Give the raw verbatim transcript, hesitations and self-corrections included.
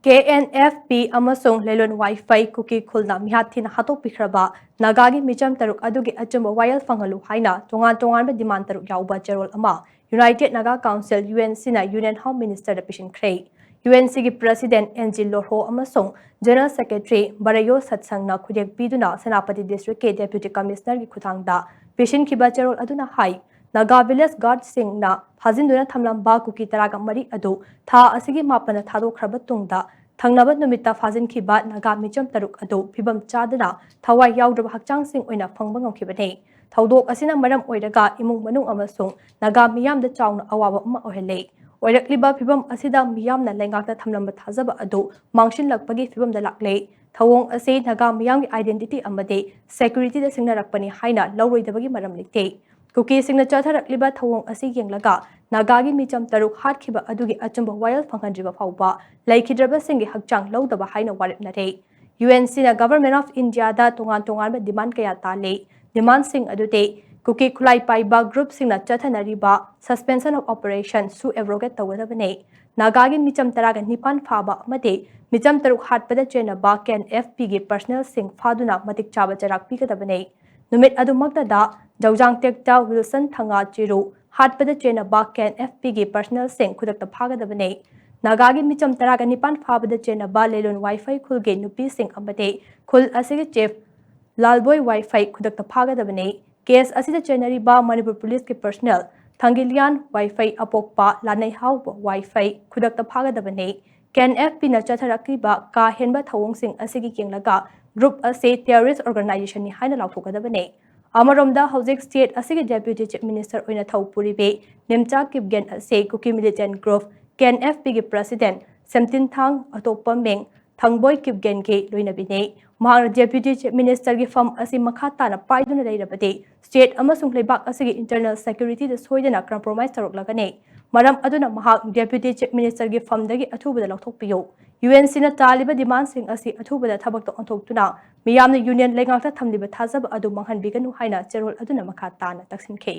ꯀꯦ N F P ꯑꯃꯁꯨꯡ ꯂꯦꯂꯣꯟ ꯋꯥꯏꯐꯩ ꯀꯨꯀꯤ ꯈꯨꯜꯅ ꯃꯤꯍꯥꯠ ꯊꯤꯅ ꯍꯥꯠꯇꯣꯛꯄꯤꯈ꯭ꯔꯕ ꯅꯥꯒꯥꯒꯤ ꯃꯤꯆꯝ ꯇꯔꯨꯛ ꯑꯗꯨꯒꯤ ꯑꯆꯨꯝꯕ ꯋꯥꯌꯦꯜ ꯐꯪꯍꯜꯂꯨ ꯍꯥꯏꯅ ꯇꯣꯉꯥꯟ ꯇꯣꯉꯥꯟꯕ ꯗꯤꯃꯥꯟ ꯇꯔꯨꯛ ꯌꯥꯎꯕ ꯆꯦꯔꯣꯜ ꯑꯃ United Naga Council, U N ꯁꯤꯅ Union Home Ministerꯗ ꯄꯤꯁꯤꯟꯈ꯭ꯔꯦ꯫ ꯌꯨ ꯑꯦꯟ ꯁꯤꯒꯤ President ꯑꯦꯟ ꯖꯤ ꯂꯣꯔꯍꯣ ꯑꯃꯁꯨꯡ General Secretary ꯕꯔꯌꯣ ꯁꯠꯁꯪꯅ ꯈꯨꯠꯌꯦꯛ ꯄꯤꯗꯨꯅ ꯁꯦꯅꯥꯄꯇꯤ Districtꯀꯤ Deputy Commissionerꯒꯤ ꯈꯨꯠꯊꯥꯡꯗ ꯄꯤꯁꯤꯟꯈꯤꯕ ꯆꯦꯔꯣꯜ ꯑꯗꯨꯅ ꯍꯥꯏ, ꯅꯥꯒꯥ village guardꯁꯤꯡꯅ ꯐꯥꯖꯤꯟꯗꯨꯅ ꯊꯝꯂꯝꯕ ꯀꯨꯀꯤ ꯇꯔꯥꯒ ꯃꯔꯤ ꯑꯗꯨ ꯊꯥ ꯑꯁꯤꯒꯤ ꯃꯥꯄꯟꯗ ꯊꯥꯗꯣꯛꯈ꯭ꯔꯕ ꯇꯨꯡꯗ, ꯊꯪꯅꯕ ꯅꯨꯃꯤꯠꯇ ꯐꯥꯖꯤꯟꯈꯤꯕ ꯅꯥꯒꯥ ꯃꯤꯆꯝ ꯇꯔꯨꯛ ꯑꯗꯨ ꯐꯤꯕꯝ ꯆꯥꯗꯅ ꯊꯋꯥꯏ ꯌꯥꯎꯗ꯭ꯔꯕ ꯍꯛꯆꯥꯡꯁꯤꯡ ꯑꯣꯏꯅ ꯐꯪꯕ ꯉꯝꯈꯤꯕꯅꯤ꯫ ꯊꯧꯗꯣꯛ ꯑꯁꯤꯅ ꯃꯔꯝ ꯑꯣꯏꯔꯒ ꯏꯃꯨꯡ ꯃꯅꯨꯡ ꯑꯃꯁꯨꯡ ꯅꯥꯒꯥ ꯃꯤꯌꯥꯝꯗ ꯆꯥꯎꯅ ꯑꯋꯥꯕ ꯑꯃ ꯑꯣꯏꯍꯜꯂꯦ꯫ ꯑꯣꯏꯔꯛꯂꯤꯕ ꯐꯤꯕꯝ ꯑꯁꯤꯗ ꯃꯤꯌꯥꯝꯅ ꯂꯩꯉꯥꯛꯇ ꯊꯝꯂꯝꯕ ꯊꯥꯖꯕ ꯑꯗꯨ ꯃꯥꯡꯁꯤꯜꯂꯛꯄꯒꯤ ꯐꯤꯕꯝꯗ ꯂꯥꯛꯂꯦ꯫ ꯊꯧꯑꯣꯡ ꯑꯁꯤ ꯅꯥꯒꯥ ꯃꯤꯌꯥꯝꯒꯤ identity ꯑꯃꯗꯤ securityꯗ ꯁꯤꯡꯅꯔꯛꯄꯅꯤ ꯍꯥꯏꯅ ꯂꯧꯔꯣꯏꯗꯕꯒꯤ ꯃꯔꯝ ꯂꯩꯇꯦ꯫ ꯀꯨꯀꯤꯁꯤꯡꯅ ꯆꯠꯊꯔꯛꯂꯤꯕ ꯊꯧꯑꯣꯡ ꯑꯁꯤ ꯌꯦꯡꯂꯒ ꯅꯥꯒꯥꯒꯤ ꯃꯤꯆꯝ ꯇꯔꯨꯛ ꯍꯥꯠꯈꯤꯕ ꯑꯗꯨꯒꯤ ꯑꯆꯨꯝꯕ ꯋꯥꯌꯦꯜ ꯐꯪꯍꯟꯗ꯭ꯔꯤꯕ ꯐꯥꯎꯕ ꯂꯩꯈꯤꯗ꯭ꯔꯕꯁꯤꯡꯒꯤ ꯍꯛꯆꯥꯡ ꯂꯧꯗꯕ ꯍꯥꯏꯅ ꯋꯥꯔꯦꯞꯅꯔꯦ꯫ ꯌꯨ ꯑꯦꯟ ꯁꯤꯅ Government of Indiaꯗ ꯇꯣꯉꯥꯟ ꯇꯣꯉꯥꯟꯕ demand ꯀꯌꯥ ꯇꯥꯜꯂꯤ꯫ Demandꯁꯤꯡ ꯑꯗꯨꯗꯤ ꯀꯨꯀꯤ ꯈꯨꯠꯂꯥꯏ ꯄꯥꯏꯕ groupꯁꯤꯡꯅ ꯆꯠꯊꯅꯔꯤꯕ suspension of operation ꯁꯨ abrogate ꯇꯧꯒꯗꯕꯅꯤ꯫ ꯅꯥꯒꯥꯒꯤ ꯃꯤꯆꯝ ꯇꯔꯥꯒ ꯅꯤꯄꯥꯟ ꯐꯥꯕ ꯑꯃꯗꯤ ꯃꯤꯆꯝ ꯇꯔꯨꯛ ꯍꯥꯠꯄꯗ ꯆꯦꯟꯅꯕ ꯀꯦ ꯑꯦꯟ ꯑꯦꯐ ꯄꯤꯒꯤ personnelꯁꯤꯡ ꯐꯥꯗꯨꯅ ꯃꯇꯤꯛ ꯆꯥꯕ ꯆꯩꯔꯥꯛ ꯄꯤꯒꯗꯕꯅꯤ꯫ ꯅꯨꯃꯤꯠ ꯑꯗꯨꯃꯛꯇꯗ ꯖꯧꯖꯥꯡ ꯇꯦꯛꯇ ꯋꯤꯜꯁꯟ ꯊꯪꯒꯥ ꯆꯤꯔꯨ ꯍꯥꯠꯄꯗ ꯆꯦꯟꯅꯕ ꯀꯦ ꯑꯦꯟ ꯑꯦꯐ ꯄꯤꯒꯤ personnelꯁꯤꯡ ꯈꯨꯗꯛꯇ ꯐꯥꯒꯗꯕꯅꯤ꯫ ꯅꯥꯒꯥꯒꯤ ꯃꯤꯆꯝ ꯇꯔꯥꯒ ꯅꯤꯄꯥꯟ ꯐꯥꯕꯗ ꯆꯦꯟꯅꯕ ꯂꯦꯂꯣꯟ ꯋꯥꯏꯐꯩ ꯈꯨꯜꯒꯤ ꯅꯨꯄꯤꯁꯤꯡ ꯑꯃꯗꯤ ꯈꯨꯜ ꯑꯁꯤꯒꯤ chief ꯂꯥꯜꯕꯣꯏ ꯋꯥꯏꯐꯩ ꯈꯨꯗꯛꯇ ꯐꯥꯒꯗꯕꯅꯤ꯫ Case ꯑꯁꯤꯗ ꯆꯦꯟꯅꯔꯤꯕ ꯃꯅꯤꯄꯨꯔ policeꯀꯤ personnel ꯊꯥꯡꯒꯤꯂꯤꯌꯥꯟ ꯋꯥꯏꯐꯩ ꯑꯄꯣꯛꯄ ꯂꯥꯟꯅꯩꯍꯥꯎ ꯋꯥꯏꯐꯩ ꯈꯨꯗꯛꯇ ꯐꯥꯒꯗꯕꯅꯤ꯫ ꯀꯦ ꯑꯦꯟ ꯑꯦꯐ ꯄꯤꯅ ꯆꯠꯊꯔꯛꯂꯤꯕ ꯀꯥ ꯍꯦꯟꯕ ꯊꯧꯑꯣꯡꯁꯤꯡ ꯑꯁꯤꯒꯤ ꯌꯦꯡꯂꯒ group ꯑꯁꯤ terrorist organizationꯅꯤ ꯍꯥꯏꯅ ꯂꯥꯎꯊꯣꯛꯀꯗꯕꯅꯤ꯫ ꯑꯃꯔꯣꯝꯗ ꯍꯧꯖꯤꯛ state ꯑꯁꯤꯒꯤ Deputy Chief Minister ꯑꯣꯏꯅ ꯊꯧ ꯄꯨꯔꯤꯕꯤ ꯅꯤꯝꯆꯥ ꯀꯤꯞꯒꯦꯟ ꯑꯁꯤ Kuki militant group K N F ꯄꯤꯒꯤ President ꯁꯦꯝꯇꯤꯟꯊꯥꯡ ꯑꯇꯣꯞꯄ ꯃꯤꯡ ꯊꯪꯕꯣꯏ ꯀꯤꯞꯒꯦꯟꯒꯤ ꯂꯣꯏꯅꯕꯤꯅꯤ꯫ ꯃꯍꯥꯛꯅ Deputy Chief Ministerꯒꯤ ꯐꯝ ꯑꯁꯤ ꯃꯈꯥ ꯇꯥꯅ ꯄꯥꯏꯗꯨꯅ ꯂꯩꯔꯕꯗꯤ state ꯑꯃꯁꯨꯡ ꯂꯩꯕꯥꯛ ꯑꯁꯤꯒꯤ internal securityꯗ ꯁꯣꯏꯗꯅ compromise ꯇꯧꯔꯛꯂꯒꯅꯤ꯫ ꯃꯔꯝ ꯑꯗꯨꯅ ꯃꯍꯥꯛ Deputy Chief Ministerꯒꯤ ꯐꯝꯗꯒꯤ ꯑꯊꯨꯕꯗ ꯂꯧꯊꯣꯛꯄꯤꯌꯨ꯫ ꯌꯨ ꯑꯦꯟ ꯁꯤꯅ ꯇꯥꯜꯂꯤꯕ demandꯁꯤꯡ ꯑꯁꯤ ꯑꯊꯨꯕꯗ ꯊꯕꯛꯇ ꯑꯣꯟꯊꯣꯛꯇꯨꯅ ꯃꯤꯌꯥꯝꯅ Union ꯂꯩꯉꯥꯛꯇ ꯊꯝꯂꯤꯕ ꯊꯥꯖꯕ ꯑꯗꯨ ꯃꯥꯡꯍꯟꯕꯤꯒꯅꯨ ꯍꯥꯏꯅ ꯆꯦꯔꯣꯜ ꯑꯗꯨꯅ ꯃꯈꯥ ꯇꯥꯅ ꯇꯛꯁꯤꯟꯈꯤ꯫